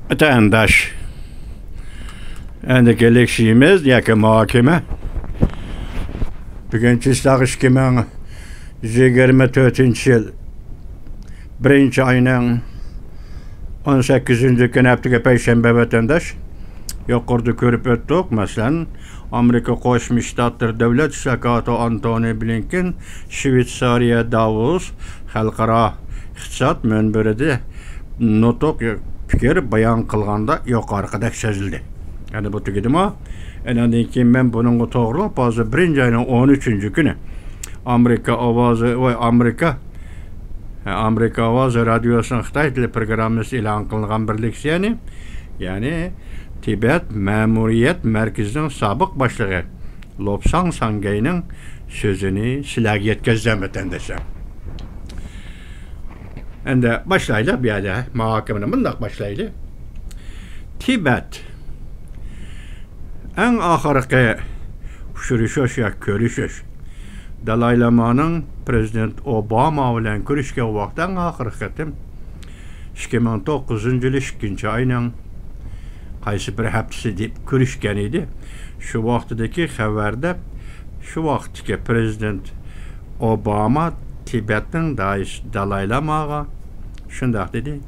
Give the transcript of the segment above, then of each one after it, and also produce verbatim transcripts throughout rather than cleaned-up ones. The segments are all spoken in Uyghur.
ۋەتەنداش، ئەندىكى لېكسىيىمىز ياكى مۇھاكىمە بۈگۈن چىسلاق ئىككى مىڭ يىگىرمە تۆتىنچى يىل بىرىنچى ئاينىڭ ئون سەككىزىنچى كۈنى، ھەپتىگە پەيشەنبە، ۋەتەنداش. يۇقىرىدا كۆرۈپ ئۆتتۇق. مەسىلەن، ئامېرىكا قوشما شتاتلىرى دۆلەت ئىش ۋاكالىتى ئانتونى بلىنكېن شۋېتسارىيە داۋوس خەلقئارا ئىقتىساد مۇنبىرىدە نۇتۇق، پىكىر بايان قىلغاندا يۇقىرىقىدەك سۆزلىدى. يەنى بۇ تۈگىدىمۇ؟ ئەنە ئاندىن كېيىن مەن بۇنىڭغا توغرىلاپ ھازىر بىرىنچى ئاينىڭ ئون ئۈچىنچى كۈنى ئامېرىكا ئاۋازى، ۋاي، ئامېرىكا، ھە، ئامېرىكا ئاۋازى رادىيوسىنىڭ خىتاي تىلى پروگراممىسى ئېلان قىلغان بىر لېكسىيەنى، يەنى تىبەت مەمۇرىيەت مەركىزىنىڭ سابىق باشلىقى لوپساڭ ساڭگەينىڭ سۆزىنى سىلەرگە يەتكۈزدۈم، ۋەتەنداشلار. ئەندى باشلايلى بۇ يەردە. مۇھاكىمىنى مۇنداق باشلايلى. تىبەت. ئەڭ ئاخىرقى ئۇچرىشىش يا كۆرۈشۈش. دالاي لامانىڭ پرېزىدېنت ئوباما بىلەن كۆرۈشكەن ۋاقتى ئەڭ ئاخىرقى قېتىم ئىككى مىڭ توققۇزىنچى يىلى ئىككىنچى ئاينىڭ قايسى بىر ھەپتىسى دەپ كۆرۈشكەن ئىدى. شۇ ۋاقتىدىكى خەۋەردە شۇ ۋاقىتتىكى پرېزىدېنت ئوباما تىبەتنىڭ دايىس دالاي لاماغا شۇنداق دېدى: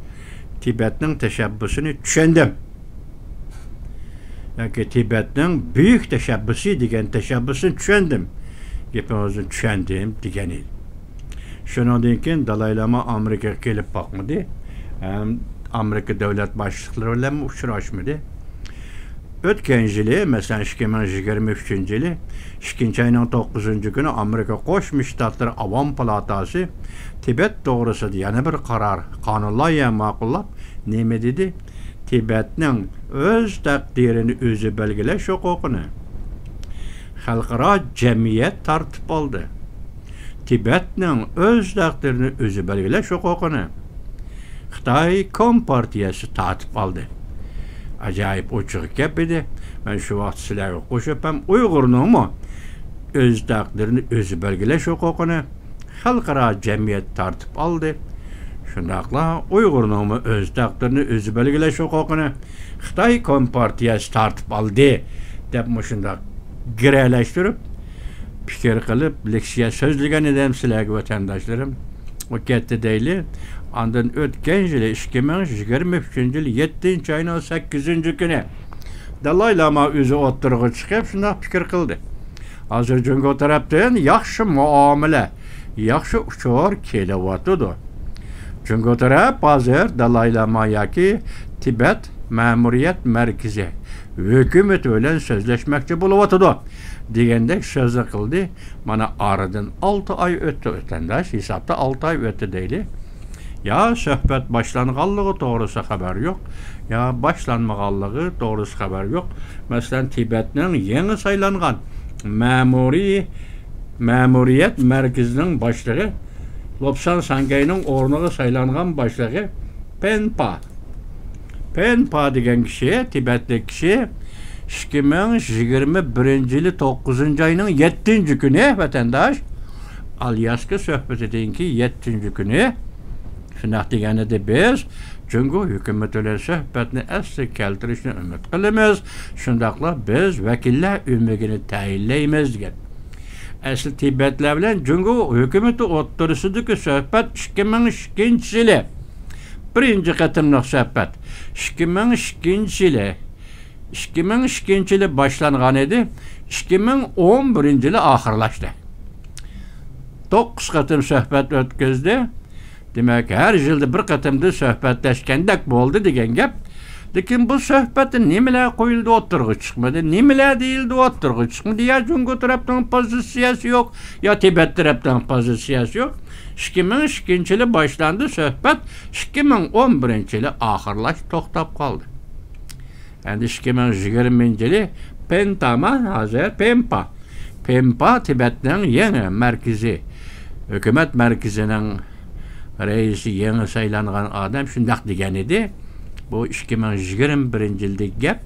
«تىبەتنىڭ تەشەببۇسىنى چۈشەندىم. ياكى تىبەتنىڭ بۈيۈك تەشەببۇسى دېگەن تەشەببۇسىنى چۈشەندىم. گېپىڭىزنى چۈشەندىم» دېگەن ئىدى. شۇنىڭدىن كېيىن دالاي لاما ئامېرىكىغا كېلىپ باقمىدى. ھەم ئامېرىكا دۆلەت باشلىقلىرى بىلەن ئۇچراشمىدى. ئۆتكەن يىلى، مەسىلەن، ئىككى مىڭ يىگىرمە ئۈچىنچى يىلى ئىككىنچى ئاينىڭ توققۇزىنچى كۈنى ئامېرىكا قوشما شتاتلىرى ئاۋام پالاتاسى تىبەت توغرىسىدا يەنە بىر قارار، قانۇن لايىھە ماقۇللاپ، نېمە دېدى؟ تىبەتنىڭ ئۆز تەقدىرىنى ئۆزى بەلگىلەش ھوقۇقىنى خەلقئارا جەمئىيەت تارتىپ ئالدى. تىبەتنىڭ ئۆز تەقدىرىنى ئۆزى بەلگىلەش ھوقۇقىنى خىتاي كومپارتىيەسى تارتىپ ئالدى. ئاجايىپ ئوچۇق گەپ ئىدى. مەن شۇ ۋاقىت سىلەرگە قوشۇپ ھەم ئۇيغۇرنىڭمۇ ئۆز تەقدىرىنى ئۆزى بەلگىلەش ھوقۇقىنى خەلقئارا جەمئىيەت تارتىپ ئالدى. شۇنداقلا ئۇيغۇرنىڭمۇ ئۆز تەقدىرىنى ئۆزى بەلگىلەش ھوقۇقىنى خىتاي كومپارتىيەسى تارتىپ ئالدى، دەپ مۇشۇنداق گىرەلەشتۈرۈپ، پىكىر قىلىپ، لېكسىيە سۆزلىگەن ئىدىم سىلەرگە، ۋەتەنداشلىرىم. ئۇ كەتتى دەيلى. ئاندىن ئۆتكەن يىلى، ئىككى مىڭ يىگىرمە ئۈچىنچى يىلى يەتتىنچى ئاينىڭ سەككىزىنچى كۈنى دالاي لاما ئۆزى ئوتتۇرىغا چىقىپ، شۇنداق پىكىر قىلدى: «ھازىر جۇڭگو تەرەپتىن ياخشى مۇئامىلە، ياخشى ئۇچۇر كېلىۋاتىدۇ. جۇڭگو تەرەپ ھازىر دالاي لاما ياكى تىبەت مەمۇرىيەت مەركىزى ھۆكۈمىتى بىلەن سۆزلەشمەكچى بولۇۋاتىدۇ» دېگەندەك سۆزنى قىلدى. مانا، ئارىدىن ئالتە ئاي ئۆتتى، ۋەتەنداش، ھېسابتا ئالتە ئاي ئۆتتى دەيلى. يا سۆھبەت باشلانغانلىقى توغرىسىدا خەۋەر يوق، يا باشلانمىغانلىقى توغرىسىدا خەۋەر يوق. مەسىلەن، تىبەتنىڭ يېڭى سايلانغان مەمۇرىي، مەمۇرىيەت مەركىزىنىڭ باشلىقى، لوپسان ساڭگەينىڭ ئورنىغا سايلانغان باشلىقى پېنپا. پېنپا دېگەن كىشى، تىبەتلىك كىشى، ئىككى مىڭ يىگىرمە بىرىنچى يىلى توققۇزىنچى ئاينىڭ يەتتىنچى كۈنى، ۋەتەنداش، ئالياسكا سۆھبىتىدىن كېيىن يەتتىنچى كۈنى شۇنداق دېگەن ئىدى: «بىز جۇڭگو ھۆكۈمىتى بىلەن سۆھبەتنى ئەسلىگە كەلتۈرۈشنى ئۈمىد قىلىمىز، شۇنداقلا بىز ۋەكىللەر ئۆمىكىنى تەيىنلەيمىز» دېگەن. ئەسلى تىبەتلەر بىلەن جۇڭگو ھۆكۈمىتى ئوتتۇرىسىدىكى سۆھبەت ئىككى مىڭ ئىككىنچى يىلى بىرىنچى قېتىملىق سۆھبەت. ئىككى مىڭ ئىككىنچى يىلى، ئىككى مىڭ ئىككىنچى يىلى باشلانغان ئىدى، ئىككى مىڭ ئون بىرىنچى يىلى ئاخىرلاشتى. توققۇز قېتىم سۆھبەت ئۆتكۈزدى. دېمەك، ھەر يىلدا بىر قېتىمدا سۆھبەتلەشكەندەك بولدى دېگەن گەپ. لېكىن بۇ سۆھبەتتە نېمىلەر قويۇلدى، ئوتتۇرىغا چىقمىدى، نېمىلەر دېيىلدى، ئوتتۇرىغا چىقمىدى. يا جۇڭگو تەرەپنىڭ پوزىتسىيەسى يوق، يا تىبەت تەرەپنىڭ پوزىتسىيەسى يوق. ئىككى مىڭ ئىككىنچى يىلى باشلاندى سۆھبەت، ئىككى مىڭ ئون بىرىنچى يىلى ئاخىرلاشتى، توختاپ قالدى. ئەمدى ئىككى مىڭ يىگىرمىنچى يىلى پېنتاما، ھازىر پېنپا. پېنپا تىبەتنىڭ يېڭى مەركىزى، ھۆكۈمەت مەركىزىنىڭ رەئىسى، يېڭى سايلانغان ئادەم شۇنداق دېگەن ئىدى. بۇ ئىككى مىڭ يىگىرمە بىرىنچى يىلدىكى گەپ.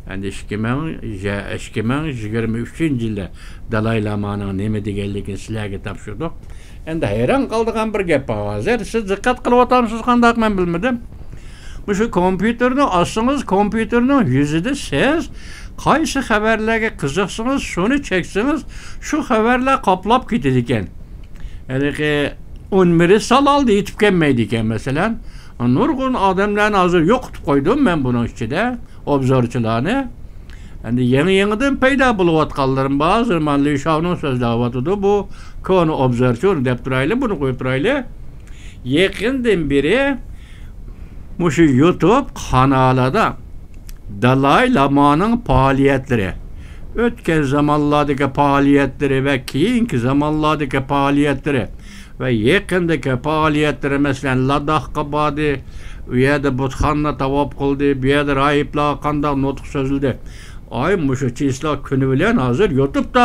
ئەمدى ئىككى مىڭ، ئىككى مىڭ يىگىرمە ئۈچىنچى يىلدا دالاي لامانىڭ نېمە دېگەنلىكىنى سىلەرگە تاپشۇردۇق. ئەمدى ھەيران قالىدىغان بىر گەپ بار ھازىر. سىز دىققەت قىلىۋاتامسىز قانداق، مەن بىلمىدىم. مۇشۇ كومپيۇتېرنى ئاچسىڭىز، كومپيۇتېرنىڭ يۈزىدە سىز قايسى خەۋەرلەرگە قىزىقسىڭىز، شۇنى چەكسىڭىز، شۇ خەۋەرلەر قاپلاپ كېتىدىكەن. ھېلىقى ئۇنىۋېرسال ھالدا يېتىپ كەلمەيدىكەن، مەسىلەن. نۇرغۇن ئادەملەرنى ھازىر يوقىتىپ قويدۇم مەن بۇنىڭ ئىچىدە، ئوبزورچىلارنى. ئەمدى يېڭى-يېڭىدىن پەيدا بولۇۋاتقانلىرىم بار. ھازىر مانا لى شاۋنىڭ سۆزلەۋاتىدۇ، بۇ كونا ئوبزورچۇ دەپ تۇرايلى، بۇنى قويۇپ تۇرايلى. يېقىندىن بېرى مۇشۇ يۇتۇب قانالىدا دالاي لامانىڭ پائالىيەتلىرى، ئۆتكەن زامانلاردىكى پائالىيەتلىرى ۋە كېيىنكى زامانلاردىكى پائالىيەتلىرى ۋە يېقىندىكى پائالىيەتلىرى، مەسىلەن، لاداخقا باردى، ئۇ يەردە بۇتخانىنى تاۋاپ قىلدى، بۇ يەردە راھىبلارغا قانداق نۇتۇق سۆزلىدى. ئاي، مۇشۇ چىسلا كۈنى بىلەن ھازىر يۇتۇبتا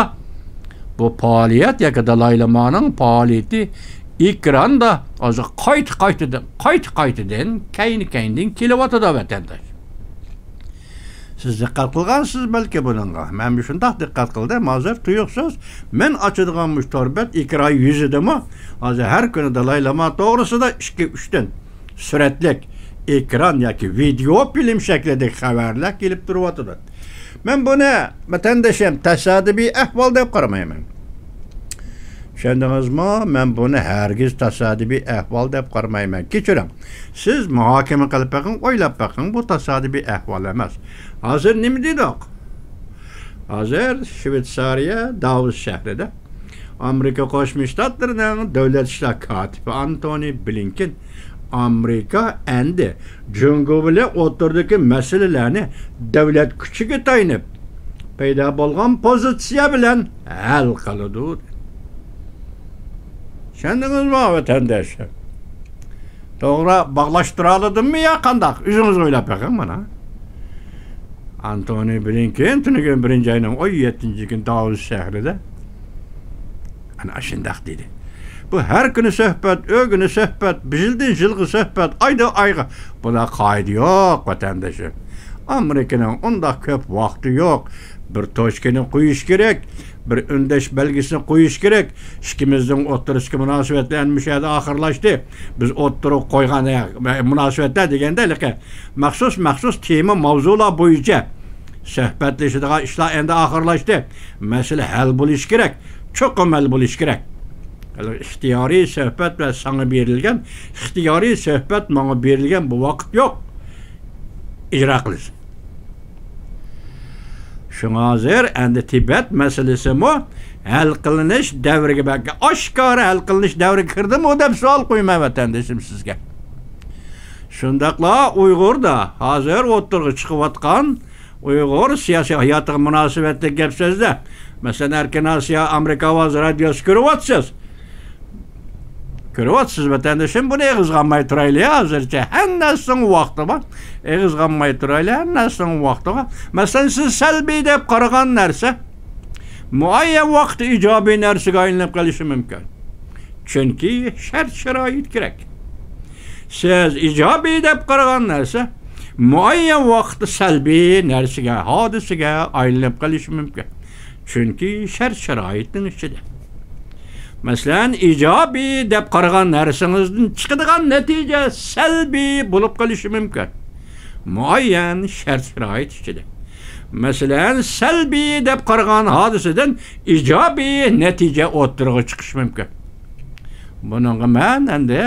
بۇ پائالىيەت ياكى دالاي لامانىڭ پائالىيىتى ئېكراندا ھازىر قايتا-قايتىدىن، قايتا-قايتىدىن، كەينى-كەينىدىن كېلىۋاتىدۇ، ۋەتەنداش. سىز دىققەت قىلغانسىز بەلكى بۇنىڭغا. مەن شۇنداق دىققەت قىلدىم. ھازىر تۇيۇقسىز مەن ئاچىدىغان مۇشۇ تور بەت ئېكران يۈزىدىمۇ ھازىر ھەر كۈنى دالاي لاما توغرىسىدا ئىككى، ئۈچتىن سۈرەتلىك ئېكران ياكى ۋىدېئو فىلىم شەكلىدىكى خەۋەرلەر كېلىپ تۇرۇۋاتىدۇ. مەن بۇنى، ۋەتەندىشىم، تاسادىپىي ئەھۋال دەپ قارىمايمەن. چۈشەندىڭىزمۇ؟ مەن بۇنى ھەرگىز تاسادىپىي ئەھۋال دەپ قارىمايمەن. كەچۈرۈڭ. سىز مۇھاكىمە قىلىپ بېقىڭ، ئويلاپ بېقىڭ، بۇ تاسادىپىي ئەھۋال ئەمەس. ھازىر نېمە دېدۇق؟ ھازىر شۋېتسارىيە داۋوس شەھىرىدە ئامېرىكا قوشما شتاتلىرىنىڭ دۆلەت ئىشلار كاتىپى ئانتونى بلىنكېن ئامېرىكا ئەمدى جۇڭگو بىلەن ئوتتۇرىدىكى مەسىلىلەرنى دۆلەت كۈچىگە تايىنىپ پەيدا بولغان پوزىتسىيە بىلەن ھەل قىلىدۇ. چۈشەندىڭىزمۇ، ۋەتەنداش؟ توغرا باغلاشتۇرالىدىممۇ يا قانداق؟ ئۆزىڭىز ئويلاپ بېقىڭ مانا. ئانتونى بلىنكېن تۈنۈگۈن بىرىنچى ئاينىڭ ئون يەتتىنچى كۈنى داۋوس شەھىرىدە ئەنە ئاشۇنداق دېدى. بۇ ھەر كۈنى سۆھبەت، ئۆگۈنى سۆھبەت، يىلدىن يىلغا سۆھبەت، ئايدىن ئايغا. بۇلار قائىدە يوق، ۋەتەندىشىم. ئامېرىكىنىڭ ئۇنداق كۆپ ۋاقتى يوق. بىر توچكىنى قويۇش كېرەك، بىر ئۈندەش بەلگىسىنى قويۇش كېرەك. ئىككىمىزنىڭ ئوتتۇرىسىدىكى مۇناسىۋەتلەر ئەنە مۇشۇ يەردە ئاخىرلاشتى. بىز ئوتتۇرىغا قويغان، ئە، مۇناسىۋەتلەر دېگەندە، ھېلىقى مەخسۇس، مەخسۇس تېما، ماۋزۇلار بويىچە سۆھبەتلىشىدىغان ئىشلار ئەمدى ئاخىرلاشتى. مەسىلە ھەل بولۇشى كېرەك. چوقۇم ھەل بولۇشى كېرەك. ئىختىيارىي سۆھبەت ۋە ساڭا بېرىلگەن، ئىختىيارىي سۆھبەت ماڭا بېرىلگەن بۇ ۋاقىت يوق. ئىجرا قىلىسەن. شۇڭا ھازىر ئەمدى تىبەت مەسىلىسىمۇ ھەل قىلىنىش دەۋرىگە، بەلكى ئاشكارا ھەل قىلىنىش دەۋرىگە كىردىمۇ دەپ سوئال قويىمەن، ۋەتەندىشىم، سىزگە. شۇنداقلا ئۇيغۇردا ھازىر ئوتتۇرىغا چىقىۋاتقان ئۇيغۇر سىياسىي ھاياتىغا مۇناسىۋەتلىك گەپ سۆزدە، مەسىلەن، ئەركىن ئاسىيا، ئامېرىكا ئاۋازى رادىيوسى كۆرۈۋاتىسىز. كۆرۈۋاتىسىز، ۋەتەندىشىم، بۇنى ئېغىزغا ئالماي تۇرايلى ھازىرچە. ھەممىسىنىڭ ۋاقتى بار. ئېغىزغا ئالماي تۇرايلى، ھەممىسىنىڭ ۋاقتى بار. مەسىلەن، سىز سەلبىي دەپ قارىغان نەرسە مۇئەييەن ۋاقىتتا ئىجابىي نەرسىگە ئايلىنىپ قېلىشى مۇمكىن. چۈنكى شەرت-شارائىت كېرەك. سىز ئىجابىي دەپ قارىغان نەرسە مۇئەييەن ۋاقىتتا سەلبىي نەرسىگە، ھادىسىگە ئايلىنىپ قېلىشى مۇمكىن. چۈنكى شەرت-شارائىتنىڭ ئىچىدە. مەسىلەن، ئىجابىي دەپ قارىغان نەرسىڭىزدىن چىقىدىغان نەتىجە سەلبىي بولۇپ قېلىشى مۇمكىن. مۇئەييەن شەرت-شارائىت ئىچىدە. مەسىلەن، سەلبىي دەپ قارىغان ھادىسىدىن ئىجابىي نەتىجە ئوتتۇرىغا چىقىشى مۇمكىن. بۇنىڭغا مەن ئەمدى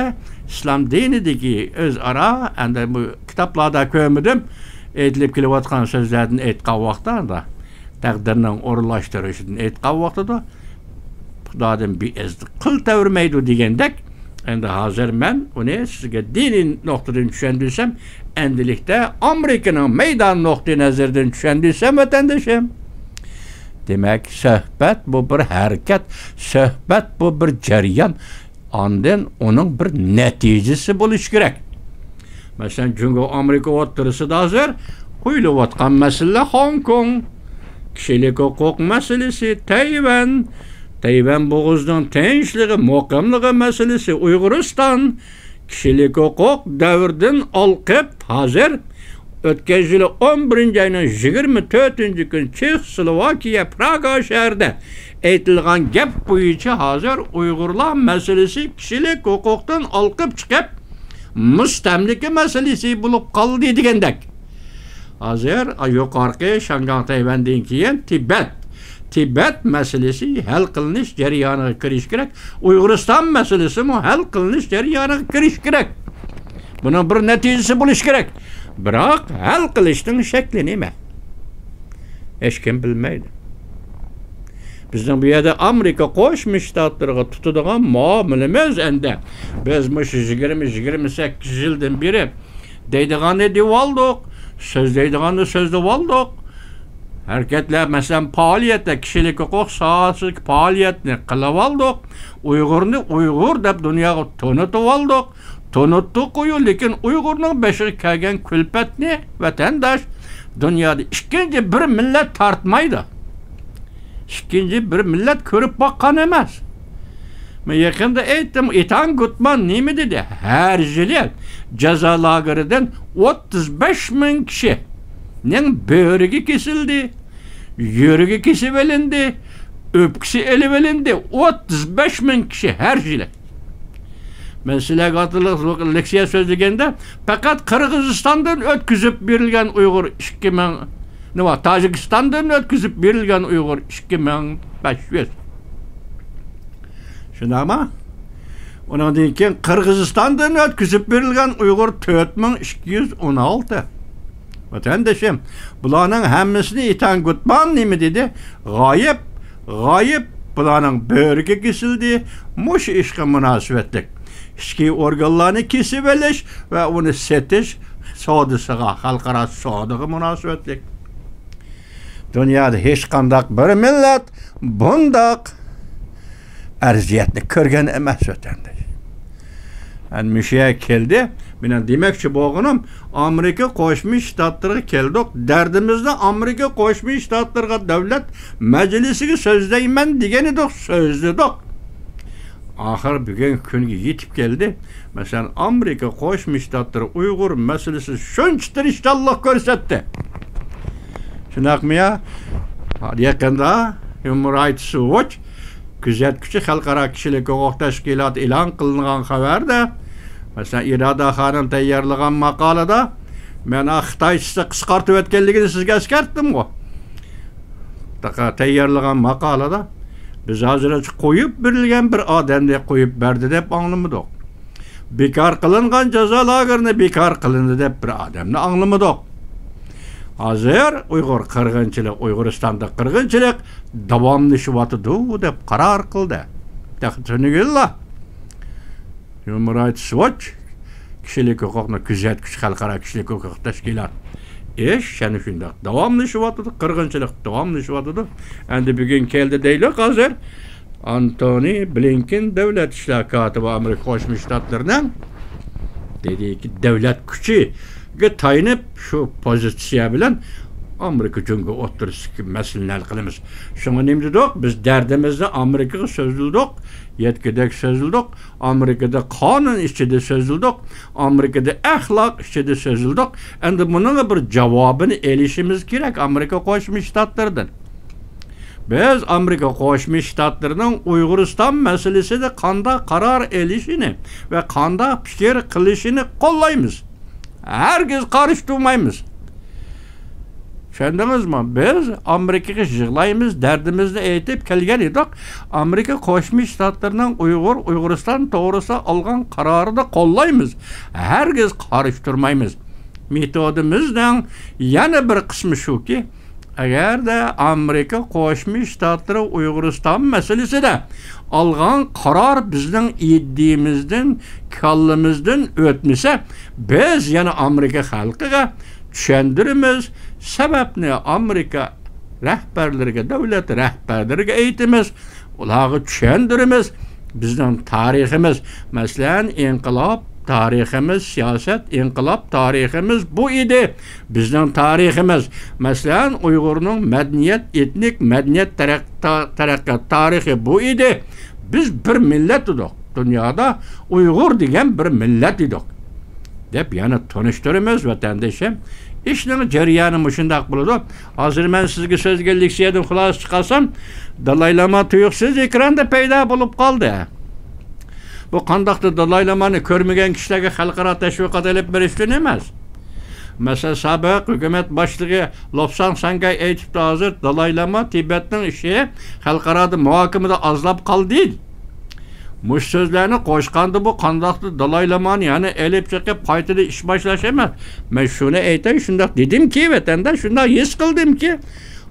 ئىسلام دىنىدىكى ئۆزئارا، ئەمدى بۇ كىتابلاردا كۆرمىدىم، ئېيتىلىپ كېلىۋاتقان سۆزلەردىن ئېيتقان ۋاقىتتا، ئەمدى تەقدىرنىڭ ئورۇنلاشتۇرۇشىدىن ئېيتقان ۋاقتىدا، خۇدادىن بىئىزز قىل تەۋرىمەيدۇ دېگەندەك، ئەمدى ھازىر مەن ئۇنى سىزگە دىنىي نۇقتىدىن چۈشەندۈرسەم، ئەمدىلىكتە ئامېرىكىنىڭ مەيدان نۇقتىئىنەزىرىدىن چۈشەندۈرسەم، ۋەتەندىشىم، دېمەك، سۆھبەت بۇ بىر ھەرىكەت، سۆھبەت بۇ بىر جەريان، ئاندىن ئۇنىڭ بىر نەتىجىسى بولۇشى كېرەك. مەسىلەن، جۇڭگو ئامېرىكا ئوتتۇرىسىدا ھازىر قويۇلۇۋاتقان مەسىلىلەر خوڭكوڭ، كىشىلىك ھوقۇق مەسىلىسى، تەيۋەن، تەيۋەن بوغۇزىنىڭ تىنچلىقى، مۇقىملىقى مەسىلىسى، ئۇيغۇرىستان، كىشىلىك ھوقۇق دەۋرىدىن ھالقىپ، ھازىر ئۆتكەن يىلى ئون بىرىنچى ئاينىڭ يىگىرمە تۆتىنچى كۈنى چېخسلوۋاكىيە پراگا شەھىرىدە ئېيتىلغان گەپ بويىچە ھازىر ئۇيغۇرلار مەسىلىسى كىشىلىك ھوقۇقتىن ھالقىپ چىقىپ، مۇستەملىكە مەسىلىسى بولۇپ قالدى دېگەندەك. ھازىر يۇقارقى شياڭگاڭ تەيۋەندىن كېيىن تىبەت، تىبەت مەسىلىسى ھەل قىلىنىش جەريانىغا كىرىشى كېرەك. ئۇيغۇرىستان مەسىلىسىمۇ ھەل قىلىنىش جەريانىغا كىرىشى كېرەك. بۇنىڭ بىر نەتىجىسى بولۇشى كېرەك. بىراق ھەل قىلىشنىڭ شەكلى نېمە؟ ھېچكىم بىلمەيدۇ. بىزنىڭ بۇ يەردە ئامېرىكا قوشما شتاتلىرىغا تۇتىدىغان مۇئامىلىمىز ئەندى، بىز مۇشۇ يىگىرمە، يىگىرمە سەككىز يىلدىن بېرى دەيدىغاننى دېۋالدۇق، سۆزلەيدىغاننى سۆزلىۋالدۇق. ھەرىكەتلەر، مەسىلەن، پائالىيەتتە، كىشىلىك ھوقۇق ساھەسىدىكى پائالىيەتنى قىلىۋالدۇق. ئۇيغۇرنى ئۇيغۇر دەپ دۇنياغا تونۇتۇۋالدۇق. تونۇتتۇققۇ، لېكىن ئۇيغۇرنىڭ بېشىغا كەلگەن كۈلپەتنى ۋەتەنداش دۇنيادا ئىككىنچى بىر مىللەت تارتمايدۇ. ئىككىنچى بىر مىللەت كۆرۈپ باققان ئەمەس. مەن يېقىندا ئېيتتىم، ئېتان گۇتمان نېمە دېدى؟ ھەر يىلى جازا لاگېرىدىن ئوتتۇز بەش مىڭ كىشىنىڭ بۆرىكى كېسىلدى، يۈرىكى كېسىۋېلىندى، ئۆپكىسى ئېلىۋېلىندى. ئوتتۇز بەش مىڭ كىشى ھەر يىلى. مەن سىلەرگە ئاتىلىق لېكسىيە سۆزلىگەندە، پەقەت قىرغىزىستاندىن ئۆتكۈزۈپ بېرىلگەن ئۇيغۇر ئىككى مىڭ، نېمە، تاجىكىستاندىن ئۆتكۈزۈپ بېرىلگەن ئۇيغۇر ئىككى مىڭ بەش يۈز. شۇنداقمۇ؟ ئۇنىڭدىن كېيىن قىرغىزىستاندىن ئۆتكۈزۈپ بېرىلگەن ئۇيغۇر تۆت مىڭ ئىككى يۈز ئون ئالتە. ۋەتەندىشىم، بۇلارنىڭ ھەممىسىنى ئېتان گۇتمان نېمە دېدى؟ غايىب، غايىب، بۇلارنىڭ بۆرىكى كېسىلدى. مۇشۇ ئىشقا مۇناسىۋەتلىك ئىچكى ئورگانلارنى كېسىۋېلىش ۋە ئۇنى سېتىش سودىسىغا، خەلقئارا سودىغا مۇناسىۋەتلىك. دۇنيادا ھېچقانداق بىر مىللەت بۇنداق ئەرزىيەتنى كۆرگەن ئەمەس، ۋەتەنداش. ئەنە مۇشۇ يەرگە كەلدى. مېنىڭ دېمەكچى بولغىنىم، ئامېرىكا قوشما شتاتلىرىغا كەلدۇق. دەردىمىزنى ئامېرىكا قوشما شتاتلىرىغا دۆلەت مەجلىسىگە سۆزلەيمەن دېگەن ئىدۇق، سۆزلىدۇق. ئاخىر بۈگۈنكى كۈنگە يېتىپ كەلدى. مەسىلەن، ئامېرىكا قوشما شتاتلىرى ئۇيغۇر مەسىلىسى شۇنچە تىرىشچانلىق كۆرسەتتى. شۇنداقمۇ يا؟ يېقىندا Human Rights Watch كۆزەتكۈچى خەلقئارا كىشىلىك ھوقۇق تەشكىلاتى ئېلان قىلىنغان خەۋەردە، مەسىلەن، ئىرادا خانىم تەييارلىغان ماقالىدا، مەن ئا خىتايچىسى قىسقارتىۋەتكەنلىكىنى سىزگە ئەسكەرتتىمغۇ؟ تەييارلىغان ماقالىدا، بىز ھازىرغىچە قويۇپ بېرىلگەن بىر ئادەمنى قويۇپ بەردى دەپ ئاڭلىمىدۇق. بىكار قىلىنغان جازا لاگېرىنى بىكار قىلىندى دەپ بىر ئادەمنى ئاڭلىمىدۇق. ھازىر ئۇيغۇر قىرغىنچىلىق، ئۇيغۇرىستاندا قىرغىنچىلىق داۋاملىشىۋاتىدۇ دەپ قارار قىلدى. تېخى تۈنۈگۈنلا Human Rights Watch كىشىلىك ھوقۇقنى كۆزەتكۈچى خەلقئارا كىشىلىك ھوقۇق تەشكىلات. ئىش يەنە شۇنداق داۋاملىشىۋاتىدۇ، قىرغىنچىلىق داۋاملىشىۋاتىدۇ. ئەمدى بۈگۈن كەلدى دەيلۇق ھازىر. ئانتونى بلىنكېن دۆلەت ئىشلار كاتىپى ئامېرىكا قوشما شتاتلىرىنىڭ دېدىكى دۆلەت كۈچىگە تايىنىپ شۇ پوزىتسىيە بىلەن ئامېرىكا جۇڭگو ئوتتۇرىسىدىكى مەسىلىنى ھەل قىلىمىز. شۇڭا نېمە دېدۇق؟ بىز دەردىمىزنى ئامېرىكىغا سۆزلىدۇق، يەتكۈدەك سۆزلىدۇق، ئامېرىكىدا قانۇن ئىچىدە سۆزلىدۇق، ئامېرىكىدا ئەخلاق ئىچىدە سۆزلىدۇق. ئەمدى بۇنىڭغا بىر جاۋابىنى ئېلىشىمىز كېرەك ئامېرىكا قوشما شتاتلىرىدىن. بىز ئامېرىكا قوشما شتاتلىرىنىڭ ئۇيغۇرىستان مەسىلىسىدە قانداق قارار ئېلىشىنى ۋە قانداق پىكىر قىلىشىنى قوللايمىز. ھەرگىز قارشى تۇرمايمىز. چۈشەندىڭىزمۇ؟ بىز ئامېرىكىغا يىغلايمىز، دەردىمىزنى ئېيتىپ كەلگەن ئىدۇق. ئامېرىكا قوشما شتاتلىرىنىڭ ئۇيغۇر، ئۇيغۇرىستان توغرىسىدا ئالغان قارارىنى قوللايمىز. ھەرگىز قارشى تۇرمايمىز. مېتودىمىزنىڭ يەنە بىر قىسمى شۇكى، ئەگەردە ئامېرىكا قوشما شتاتلىرى ئۇيغۇرىستان مەسىلىسىدە ئالغان قارار بىزنىڭ ئىدىيىمىزدىن، كاللىمىزدىن ئۆتمىسە، بىز يەنە ئامېرىكا خەلقىگە چۈشەندۈرىمىز. سەۋەبنى ئامېرىكا رەھبەرلىرىگە، دۆلەت رەھبەرلىرىگە ئېيتىمىز. ئۇلارغا چۈشەندۈرىمىز. بىزنىڭ تارىخىمىز، مەسىلەن، ئىنقىلاب تارىخىمىز، سىياسەت، ئىنقىلاب تارىخىمىز بۇ ئىدى. بىزنىڭ تارىخىمىز، مەسىلەن، ئۇيغۇرنىڭ مەدەنىيەت، ئېتنىك مەدەنىيەت تەرەق-، تا-، تەرەققىيات تارىخى بۇ ئىدى. بىز بىر مىللەت ئىدۇق. دۇنيادا ئۇيغۇر دېگەن بىر مىللەت ئىدۇق، دەپ يەنە تونۇشتۇرىمىز، ۋەتەندىشىم. ئىشنىڭ جەريانى مۇشۇنداق بولىدۇ. ھازىر مەن سىزگە سۆزلىگەن لېكسىيەدىن خۇلاسە چىقارسام، دالاي لاما تۇيۇقسىز ئېكراندا پەيدا بولۇپ قالدى. بۇ قانداقتۇر دالاي لامانى كۆرمىگەن كىشىلەرگە خەلقئارا تەشۋىقات ئېلىپ بېرىش ئۈچۈن ئەمەس. مەسىلەن، سابىق ھۆكۈمەت باشلىقى لوپساڭ سەنگەي ئېيتىپتۇ، ھازىر دالاي لاما تىبەتنىڭ ئىشى خەلقئارادا مۇھاكىمىدە ئازلاپ قالدى. مۇشۇ سۆزلەرنى قوشقاندا بۇ قانداقتۇر دالاي لامانى يەنە ئېلىپ چىقىپ قايتىدىن ئىش باشلاش ئەمەس. مەن شۇنى ئېيتاي، شۇنداق دېدىمكى، ۋەتەنداش، شۇنداق ھېس قىلدىمكى،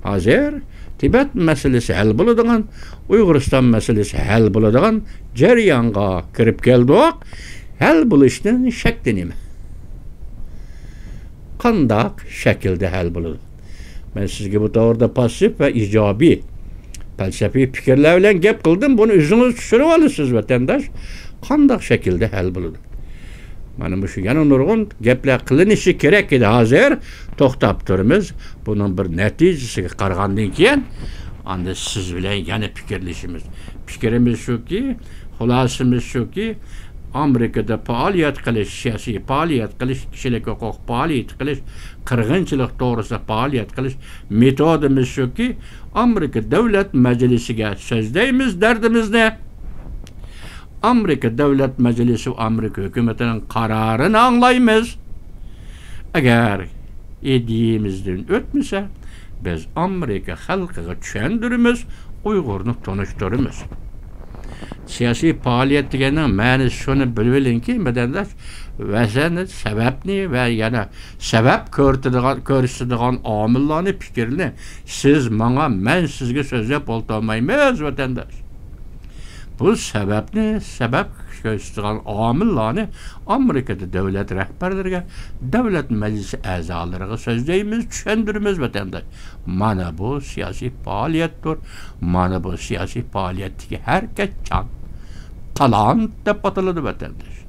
ھازىر تىبەت مەسىلىسى ھەل بولىدىغان، ئۇيغۇرىستان مەسىلىسى ھەل بولىدىغان جەريانغا كىرىپ كەلدۇق. ھەل بولۇشتىن شەكتە نېمە؟ قانداق شەكىلدە ھەل بولىدۇ؟ مەن سىزگە بۇ توغرىدا پاسسىپ ۋە ئىجابىي پەلسەپىي پىكىرلەر بىلەن گەپ قىلدىم. بۇنى ئۆزىڭىز چۈشىنىۋالىسىز، ۋەتەنداش. قانداق شەكىلدە ھەل بولىدۇ؟ مانا مۇشۇ يەنە نۇرغۇن گەپلەر قىلىنىشى كېرەك ئىدى. ھازىر توختاپ تۇرىمىز. بۇنىڭ بىر نەتىجىسىگە قارىغاندىن كېيىن، ئاندىن سىز بىلەن يەنە پىكىرلىشىمىز. پىكرىمىز شۇكى، خۇلاسىمىز شۇكى، ئامېرىكىدا پائالىيەت قىلىش، سىياسىي پائالىيەت قىلىش، كىشىلىك ھوقۇق پائالىيىتى قىلىش، قىرغىنچىلىق توغرىسىدا پائالىيەت قىلىش مېتودىمىز شۇكى، ئامېرىكا دۆلەت مەجلىسىگە سۆزلەيمىز دەردىمىزنى. ئامېرىكا دۆلەت مەجلىسى ۋە ئامېرىكا ھۆكۈمىتىنىڭ قارارىنى ئاڭلايمىز. ئەگەر ئىدىيىمىزدىن ئۆتمىسە، بىز ئامېرىكا خەلقىگە چۈشەندۈرىمىز، ئۇيغۇرنى تونۇشتۇرىمىز. سىياسىي پائالىيەت دېگەننىڭ مەنىسى شۇنى بىلىۋېلىڭكى، ۋەتەنداش، ۋەزىن، سەۋەبنى ۋە يەنە سەۋەب كۆرسىتىدىغان، كۆرسىتىدىغان ئامىللارنى، پىكىرنى سىز ماڭا، مەن سىزگە سۆزلەپ ئولتۇرمايمىز، ۋەتەنداش. بۇ سەۋەبنى، سەۋەب كۆرسىتىدىغان ئامىللارنى ئامېرىكىدا دۆلەت رەھبەرلىرىگە، دۆلەت مەجلىسى ئەزالىرىغا سۆزلەيمىز، چۈشەندۈرىمىز، ۋەتەنداش. مانا بۇ سىياسىي پائالىيەتتۇر. مانا بۇ سىياسىي پائالىيەتتىكى ھەرىكەتچان تالانت دەپ ئاتىلىدۇ، ۋەتەنداش.